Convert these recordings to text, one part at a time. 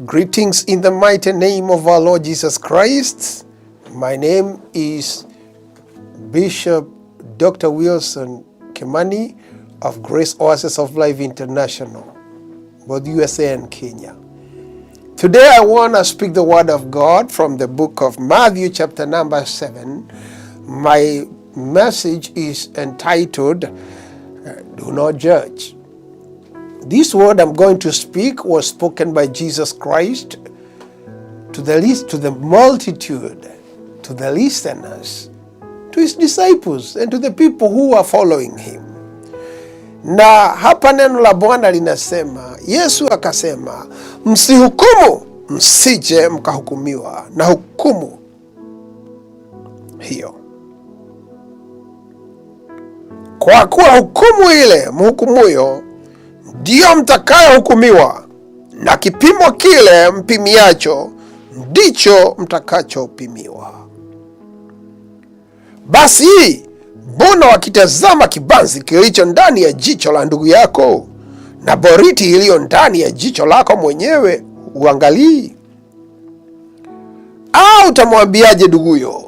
Greetings in the mighty name of our Lord Jesus Christ. My name is Bishop Dr. Wilson Kimani of Grace Oasis of Life International, both USA and Kenya. Today I want to speak the word of God from the book of Matthew, chapter number 7. My message is entitled, Do Not Judge. This word I'm going to speak was spoken by Jesus Christ to the least, to the multitude, to the listeners, to his disciples and to the people who are following him. Na hapa neno la Bwana linasema, Yesu akasema, msihukumu, msije mkahukumiwa na hukumu hiyo. Kwa kuwa hukumu ile mhukumuyo ndiyo mtakayohukumiwa, na kipimo kile mpimiacho ndicho mtakachopimiwa. Basi mbona wakitazama kibanzi kilicho ndani ya jicho la ndugu yako, na boriti iliyo ndani ya jicho lako mwenyewe uangalii? Au utamwambiaje nduguyo,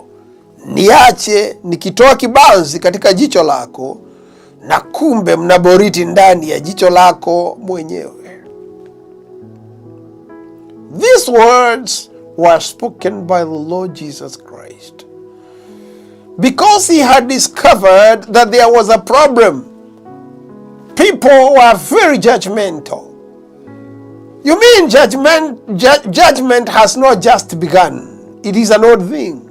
niache nikitoa kibanzi katika jicho lako, na kumbe mna boriti ndani ya jicho lako mwenyewe? These words were spoken by the Lord Jesus Christ because he had discovered that there was a problem. People were very judgmental. You mean judgment, judgment has not just begun. It is an old thing.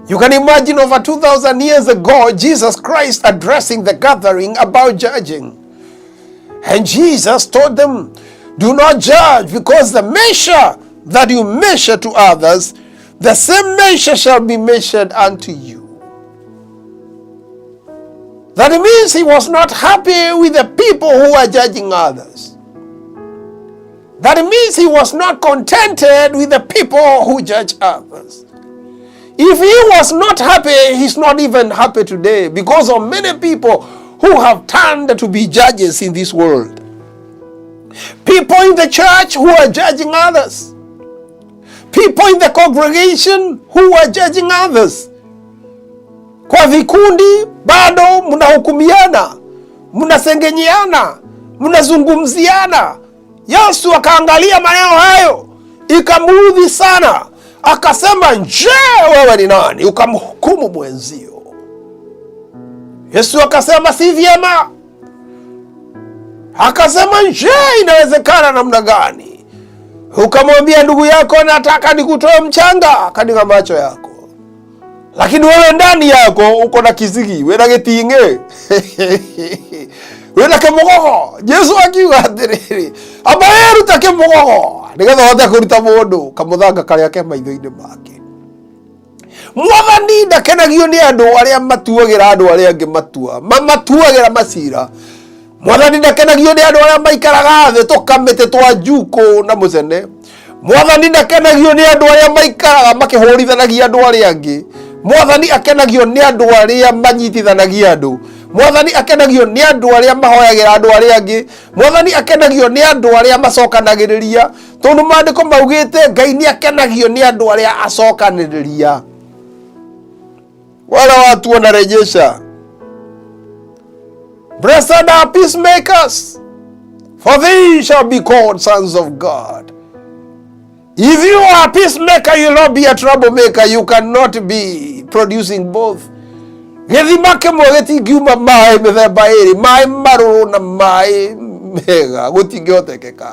You can imagine over 2,000 years ago, Jesus Christ addressing the gathering about judging. And Jesus told them, "Do not judge, because the measure that you measure to others, the same measure shall be measured unto you." That means he was not happy with the people who were judging others. That means he was not contented with the people who judge others. If he was not happy, he's not even happy today because of many people who have turned to be judges in this world. People in the church who are judging others. People in the congregation who are judging others. Kwa vikundi bado mnahukumiana, mnasengenyeana, mnazungumziana. Yesu akaangalia maneno hayo, ikamuudhi sana, akasema, "Je, wewe ni nani ukamhukumu mwenzio?" Yesu akasema si vyema. Akasema, "Je, inawezekana namna gani ukamwambia ndugu yako, nataka nikutoe mchanga katika macho yako, lakini wewe ndani yako uko na kizigi, wĩna gĩting'ĩ, wĩna kĩmũgogo?" Jesu akiuga atĩrĩrĩ, amba wĩruta kĩmũgogo nĩgetha ũhote kũruta mũndũ kamũthanga karĩa ke maitho-inĩ make. Mwathani ndakenagio nĩ andũ arĩa matuagĩra andũ arĩa angĩ matua, mamatuagĩra macira. Mwathani ndakenagio nĩ andũ arĩa maikaraga thĩ tũkamĩtĩ twa njukũ na mũcene. Mwathani ndakenagio nĩ andũ arĩa maikaraga makĩhũrithanagia andũ arĩa angĩ. Mwathani akenagio nĩ andũ arĩa manyitithanagia andũ. Mwathani akenagio nĩ andũ arĩa mahoyagĩra andũ arĩa angĩ. Mwathani akenagio nĩ andũ arĩa macokanagĩrĩria, tondũ maandĩko maugĩte Ngai nĩ akenagio nĩ andũ arĩa acokanĩrĩria. Wale watu wanarejesha. Blessed are peacemakers, for they shall be called sons of God. If you are a peacemaker, you will not be a troublemaker. You cannot be producing both. Gĩthima kĩmwe gĩtingiuma maĩ mĩthemba ĩrĩ, maĩ marũrũ na maĩ mega, gũtingĩhotekeka.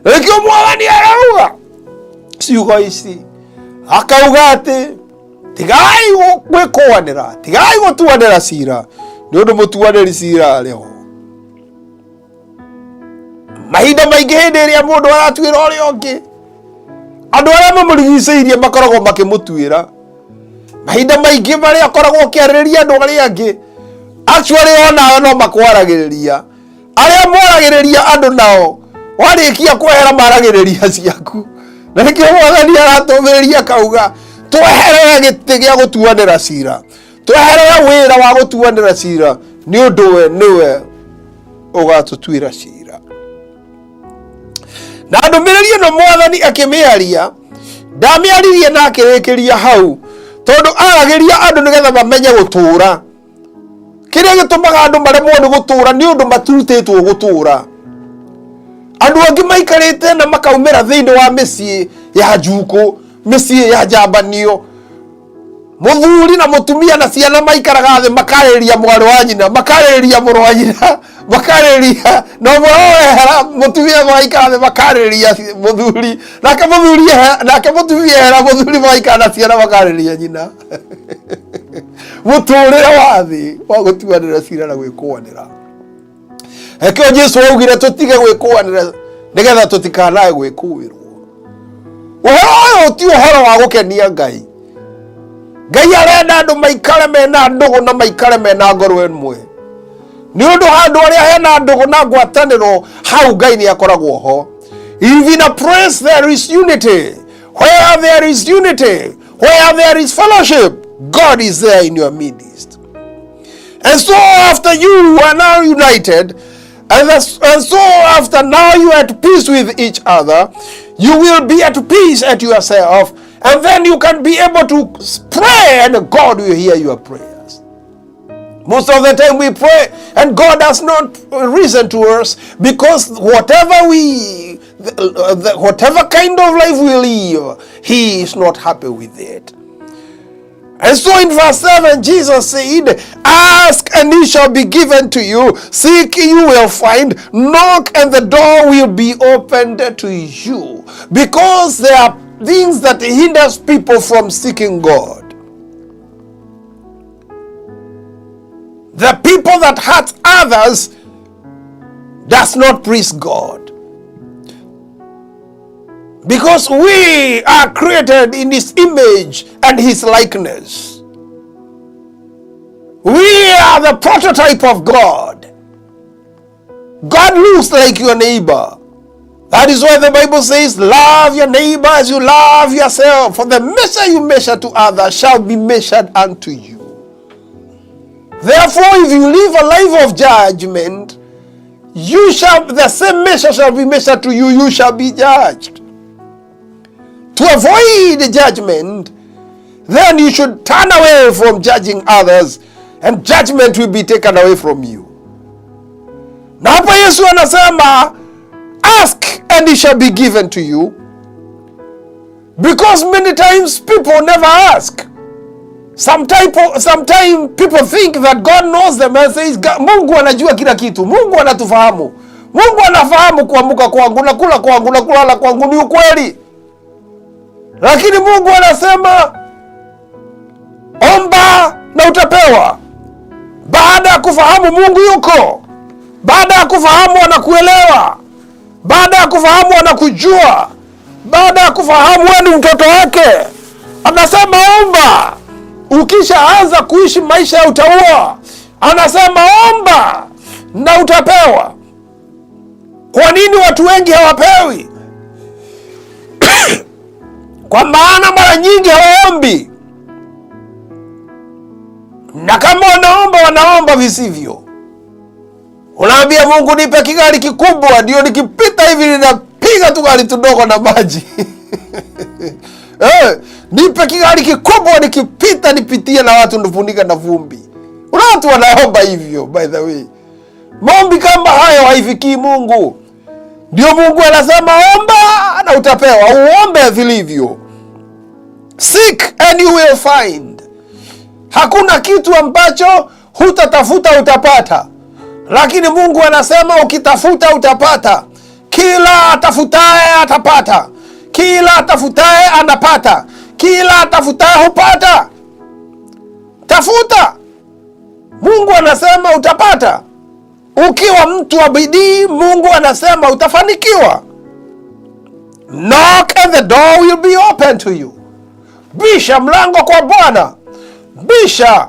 Nĩkĩo Mwathani arauga ciugo ici, akauga atĩ tigai gwĩkũanĩra, tigai gũtuanĩra cira, nĩ ũndũ mũtuanĩri cira arĩ ho. Mahinda maingĩ hĩndĩ ĩrĩa mũndũ aratuĩra ũrĩa ũngĩ, andũ arĩa mamũrigicĩirie makoragwo makĩmũtuĩra. Mahinda maingĩ marĩa akoragwo ũkĩarĩrĩria andũ arĩa angĩ, actually onawe no makwaragĩrĩria. Arĩa mwaragĩrĩria andũ nao warĩkia kwehera maragĩrĩria ciaku. Na nĩkĩo Mwathani aratũmĩrĩria akauga tweherere gĩtĩ gĩa gũtuanĩra cira, tweherere wĩra wa gũtuanĩra cira, nĩ ũndũ we nĩwe ũgatũtuĩra cira. Na ndũmĩrĩri ĩno Mwathani akĩmĩaria, ndamĩaririe na akĩrĩkĩria hau, tondũ aragĩria andũ nĩgetha mamenye gũtũũra. Kĩrĩa gĩtũmaga andũ maremwo nĩ gũtũũra nĩ ũndũ matirutĩtwo gũtũũra. Andũ angĩ maikarĩte na makaumĩra thĩinĩ wa mĩciĩ ya njukũ, mĩciĩ ya njambanio. Mũthuri na mũtumia na ciana maikaraga thĩ makarĩrĩria mwarĩ wa nyina, makarĩrĩria mũrũ wa nyina, makarĩrĩria na ũmwe wao ehera, mũtumia magaikara thĩ makarĩrĩria mũthuri, nake mũthuri ehera, nake mũtumia ehera, mũthuri magaikara na ciana makarĩrĩria nyina. Mũtũrĩre wa thĩ wa gũtuanĩra cira na gwĩkũanĩra. Ekĩo Jesu augire tũtige gwĩkũanĩra nĩgetha tũtikanae gwĩkũĩrwo. Ũhoro ũyũ ti ũhoro wa gũkenia Ngai. Ngai arenda andũ maikare mena ndũgũ na maikare mena ngoro ĩmwe. Nĩ ũndũ handũ harĩa hena ndũgũ na ngwatanĩro, hau Ngai nĩ akoragwo ho. If in a place there is unity, where there is unity, where there is fellowship, God is there in your midst. And so after you are now united, and so after now you are at peace with each other, you will be at peace at yourself, and then you can be able to pray and God will hear your prayers. Most of the time we pray and God does not listen to us, because whatever kind of life we live, He is not happy with it. And so in verse 7, Jesus said, ask and it shall be given to you. Seek, you will find. Knock and the door will be opened to you. Because there are things that hinders people from seeking God. The people that hurt others does not please God. Because we are created in His image and His likeness. We are the prototype of God. God looks like your neighbor. That is why the Bible says, love your neighbor as you love yourself. For the measure you measure to others shall be measured unto you. Therefore, if you live a life of judgment, the same measure shall be measured to you, you shall be judged. To avoid judgment, then you should turn away from judging others, and judgment will be taken away from you. Na hapa Yesu anasema, ask and it shall be given to you. Because many times people never ask. Sometimes people think that God knows them and says, Mungu anajua kila kitu. Mungu anatufahamu. Mungu anafahamu kuamuka kwangu na kula kwangu na kulala kwangu, ni ukweli. Lakini Mungu anasema omba na utapewa. Baada ya kufahamu Mungu yuko, baada ya kufahamu anakuelewa, baada ya kufahamu anakujua, baada ya kufahamu wewe ni mtoto wake, anasema omba. Ukishaanza kuishi maisha ya utaua, anasema omba na utapewa. Kwa nini watu wengi hawapewi? Kwa maana mara nyingi hawaombi, na kama wanaomba, wanaomba visivyo. Unaambia Mungu nipe kigari kikubwa, ndio nikipita hivi ninapiga tu gari tudogo na maji. Nipe kigari kikubwa nikipita nipitie na watu nifunika na vumbi. Kuna watu wanaomba hivyo, by the way. Maombi kama hayo haifikii Mungu. Ndio Mungu anasema omba na utapewa, uombe vilivyo. Seek and you will find. Hakuna kitu ambacho hutatafuta utapata. Lakini Mungu anasema ukitafuta utapata. Kila atafutaye atapata. Kila atafutaye anapata. Kila atafutaye hupata. Tafuta. Mungu anasema utapata. Ukiwa mtu wa bidii, Mungu anasema utafanikiwa. Knock and the door will be open to you. Bisha mlango kwa Bwana. Bisha.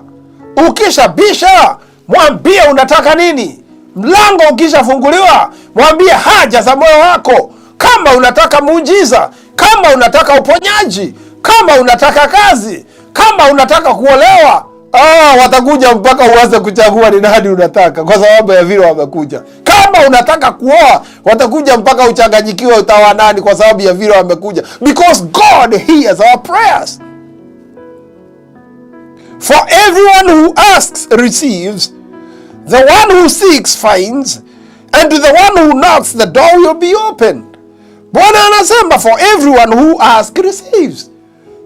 Ukisha bisha, mwambie unataka nini. Mlango ukishafunguliwa, mwambie haja za moyo wako. Kama unataka muujiza, kama unataka uponyaji, kama unataka kazi, kama unataka kuolewa, Ah, watakuja mpaka uanze kuchagua ni nani unataka, kwa sababu ya vile wamekuja. Kama unataka kuoa, watakuja mpaka uchanganyikiwe utaoa nani, kwa sababu ya vile wamekuja, because God hears our prayers. For everyone who asks receives, the one who seeks finds, and to the one who knocks the door will be opened. Bwana anasema, for everyone who asks receives.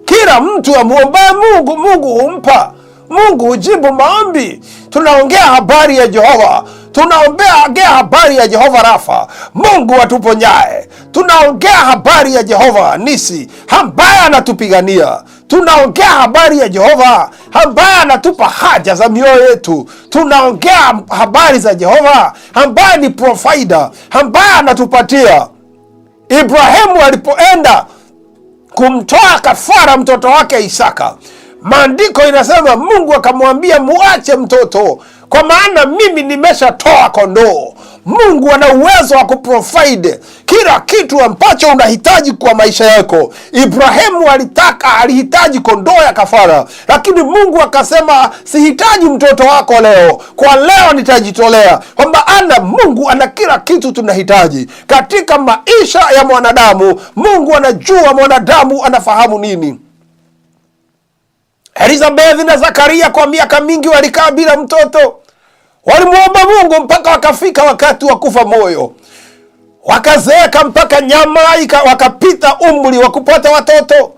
Kila mtu amwombaye Mungu, Mungu humpa. Mungu hujibu maombi. Tunaongea habari ya Jehova, tunaongea habari ya Jehova Rafa, Mungu atuponyaye. Tunaongea habari ya Jehova Nisi, ambaye anatupigania. Tunaongea habari ya Jehova ambaye anatupa haja za mioyo yetu. Tunaongea habari za Jehova ambaye ni provider, ambaye anatupatia. Ibrahimu alipoenda kumtoa kafara mtoto wake Isaka, maandiko inasema Mungu akamwambia, muache mtoto, kwa maana mimi nimeshatoa kondoo. Mungu ana uwezo wa kuprovide kila kitu ambacho unahitaji kwa maisha yako. Ibrahimu alihitaji kondoo ya kafara, lakini Mungu akasema, sihitaji mtoto wako leo, kwa leo nitajitolea. Kwa maana Mungu ana kila kitu tunahitaji katika maisha ya mwanadamu. Mungu anajua mwanadamu anafahamu nini. Elizabeth na Zakaria kwa miaka mingi walikaa bila mtoto, walimwomba Mungu mpaka wakafika wakati wa kufa moyo, wakazeeka mpaka nyama wakapita umri wa kupata watoto.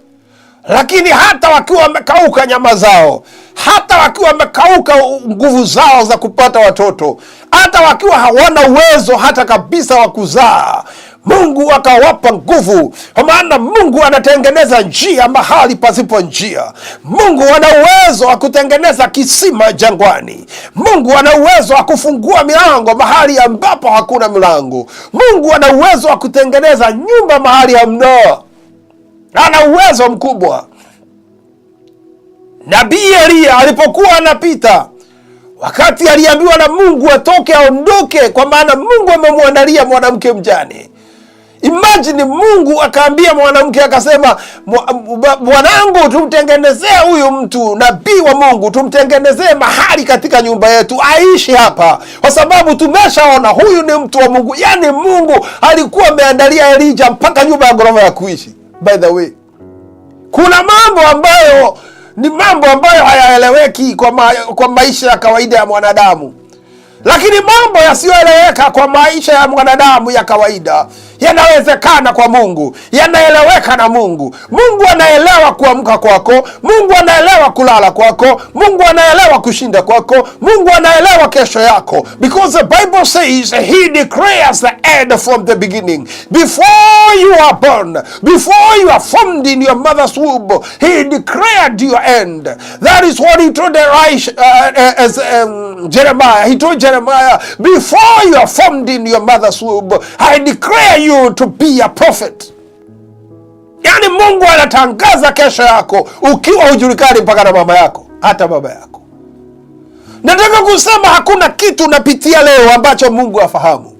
Lakini hata wakiwa wamekauka nyama zao, hata wakiwa wamekauka nguvu zao za kupata watoto, hata wakiwa hawana uwezo hata kabisa wa kuzaa, Mungu akawapa nguvu, kwa maana Mungu anatengeneza njia mahali pasipo njia. Mungu ana uwezo wa kutengeneza kisima jangwani. Mungu ana uwezo wa kufungua milango mahali ambapo hakuna milango. Mungu ana uwezo wa kutengeneza nyumba mahali hamna. Ana uwezo mkubwa. Nabii Eliya alipokuwa anapita, wakati aliambiwa na Mungu atoke aondoke, kwa maana Mungu amemwandalia mwanamke mjane. Imagine, Mungu akaambia mwanamke akasema, "Bwanangu, tumtengenezee huyu mtu nabii wa Mungu, tumtengenezee mahali katika nyumba yetu aishi hapa, kwa sababu tumeshaona huyu ni mtu wa Mungu." Yaani Mungu alikuwa ameandalia Elija mpaka nyumba ya ghorofa ya kuishi. By the way, kuna mambo ambayo ni mambo ambayo hayaeleweki kwa maisha ya kawaida ya mwanadamu, lakini mambo yasiyoeleweka kwa maisha ya mwanadamu ya kawaida yanawezekana kwa Mungu, yanaeleweka na Mungu. Mungu anaelewa kuamka kwako, Mungu anaelewa kulala kwako, Mungu anaelewa kushinda kwako, Mungu anaelewa kesho yako, because the Bible says he declares the end from the beginning. Before you are born, before you are formed in your mother's womb, he declared your end. That is what he told Elisha, as Jeremiah. He told Jeremiah, "Before you are formed in your mother's womb, I declare you to be a prophet." Yaani Mungu anatangaza kesho yako ukiwa hujulikani mpaka na mama yako, hata baba yako. Nataka kusema hakuna kitu unapitia leo ambacho Mungu afahamu,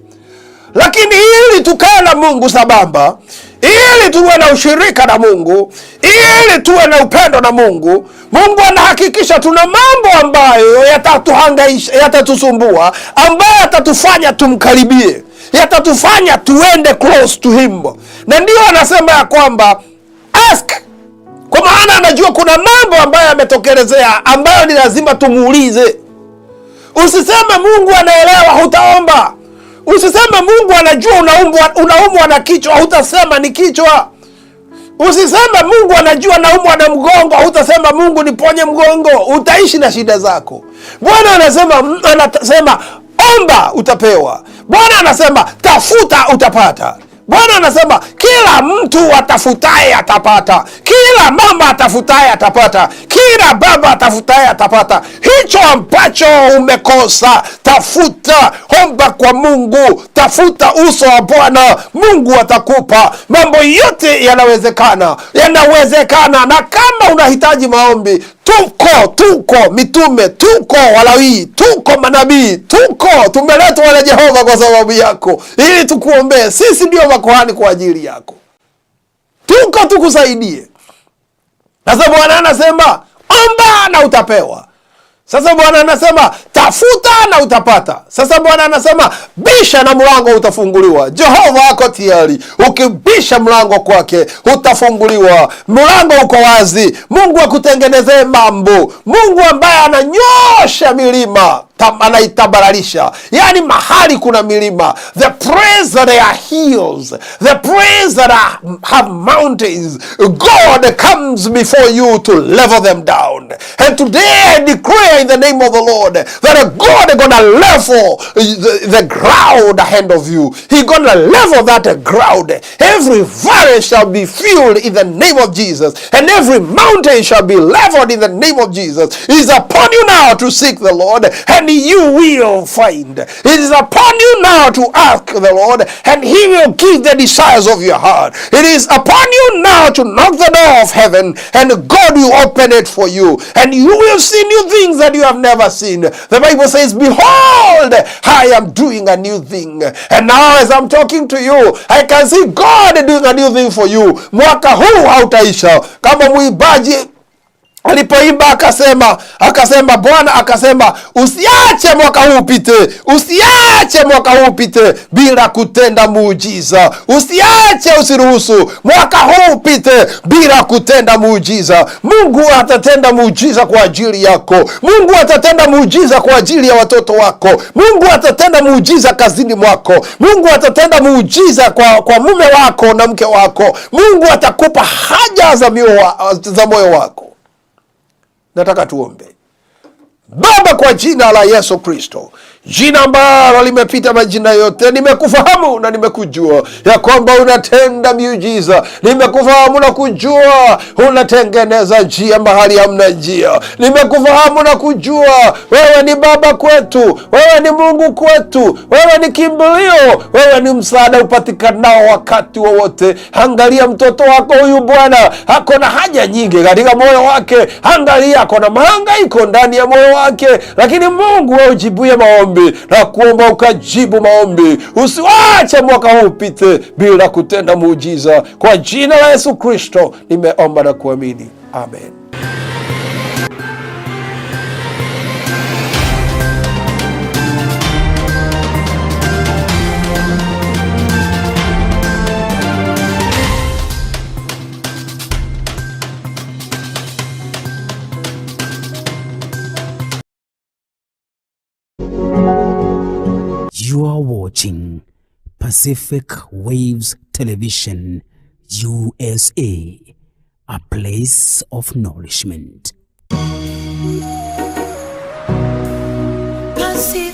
lakini ili tukae na Mungu sambamba, ili tuwe na ushirika na Mungu, ili tuwe na upendo na Mungu, Mungu anahakikisha tuna mambo ambayo yatatuhangaisha, yatatusumbua, ambayo yatatufanya tumkaribie, yatatufanya tuende close to him, na ndiyo anasema ya kwamba ask, kwa maana anajua kuna mambo ambayo yametokelezea ambayo ni lazima tumuulize. Usiseme Mungu anaelewa, hutaomba. Usiseme Mungu anajua unaumwa na kichwa, hutasema ni kichwa. Usiseme Mungu anajua naumwa na mgongo, hutasema Mungu niponye mgongo. Utaishi na shida zako. Bwana anasema omba utapewa. Bwana anasema tafuta utapata. Bwana anasema kila mtu atafutaye atapata, kila mama atafutaye atapata, kila baba atafutaye atapata. Hicho ambacho umekosa, tafuta, omba kwa Mungu, tafuta uso wa Bwana, Mungu atakupa. Mambo yote yanawezekana, yanawezekana. Na kama unahitaji maombi, tuko mitume, tuko walawii, tuko manabii, tuko tumeletwa na Jehova kwa sababu yako, ili tukuombee. Sisi ndio makuhani kwa ajili yako, tuko tukusaidie. Sasa Bwana anasema omba na utapewa. Sasa Bwana anasema tafuta na utapata. Sasa Bwana anasema bisha na mlango utafunguliwa. Jehova ako tayari, ukibisha mlango kwake utafunguliwa. Mlango uko wazi. Mungu akutengenezee mambo. Mungu ambaye ananyosha milima anaitambaralisha, yaani mahali kuna milima, the place that are hills, the place that have mountains, God comes before you to level them down. And today I declare in the name of the Lord that God gonna level the ground ahead of you. He gonna level that ground. Every valley shall be filled in the name of Jesus, and every mountain shall be leveled in the name of Jesus. It is upon you now to seek the Lord, and you will find. It is upon you now to ask the Lord, and he will give the desires of your heart. It is upon you now to knock the door of heaven, and God will open it for you, and you will see new things that you have never seen. The Bible says, behold, I am doing a new thing. And now as I'm talking to you, I can see God doing a new thing for you. Mwaka huu hautaisha. Kama mwimbaji alipoimba akasema Bwana akasema, usiache mwaka huu upite, usiache mwaka huu upite bila kutenda muujiza. Usiache, usiruhusu mwaka huu upite bila kutenda muujiza. Mungu atatenda muujiza kwa ajili yako. Mungu atatenda muujiza kwa ajili ya watoto wako. Mungu atatenda muujiza kazini mwako. Mungu atatenda muujiza kwa mume wako na mke wako. Mungu atakupa haja za moyo wako. Nataka tuombe. Baba, kwa jina la Yesu Kristo, jina ambalo limepita majina yote, nimekufahamu na nimekujua ya kwamba unatenda miujiza. Nimekufahamu na kujua unatengeneza njia mahali hamna njia. Nimekufahamu na kujua wewe ni Baba kwetu, wewe ni Mungu kwetu, wewe ni kimbilio, wewe ni msaada upatikanao wakati wowote. Angalia mtoto wako huyu Bwana, ako na haja nyingi katika moyo wake. Angalia ako na mahangaiko ndani ya moyo wake, lakini Mungu wewe ujibuye maombi na kuomba ukajibu maombi. Usiwache mwaka huu upite bila kutenda muujiza. Kwa jina la Yesu Kristo nimeomba na kuamini, amen. You are watching Pacific Waves Television, USA, a place of nourishment. Pacific.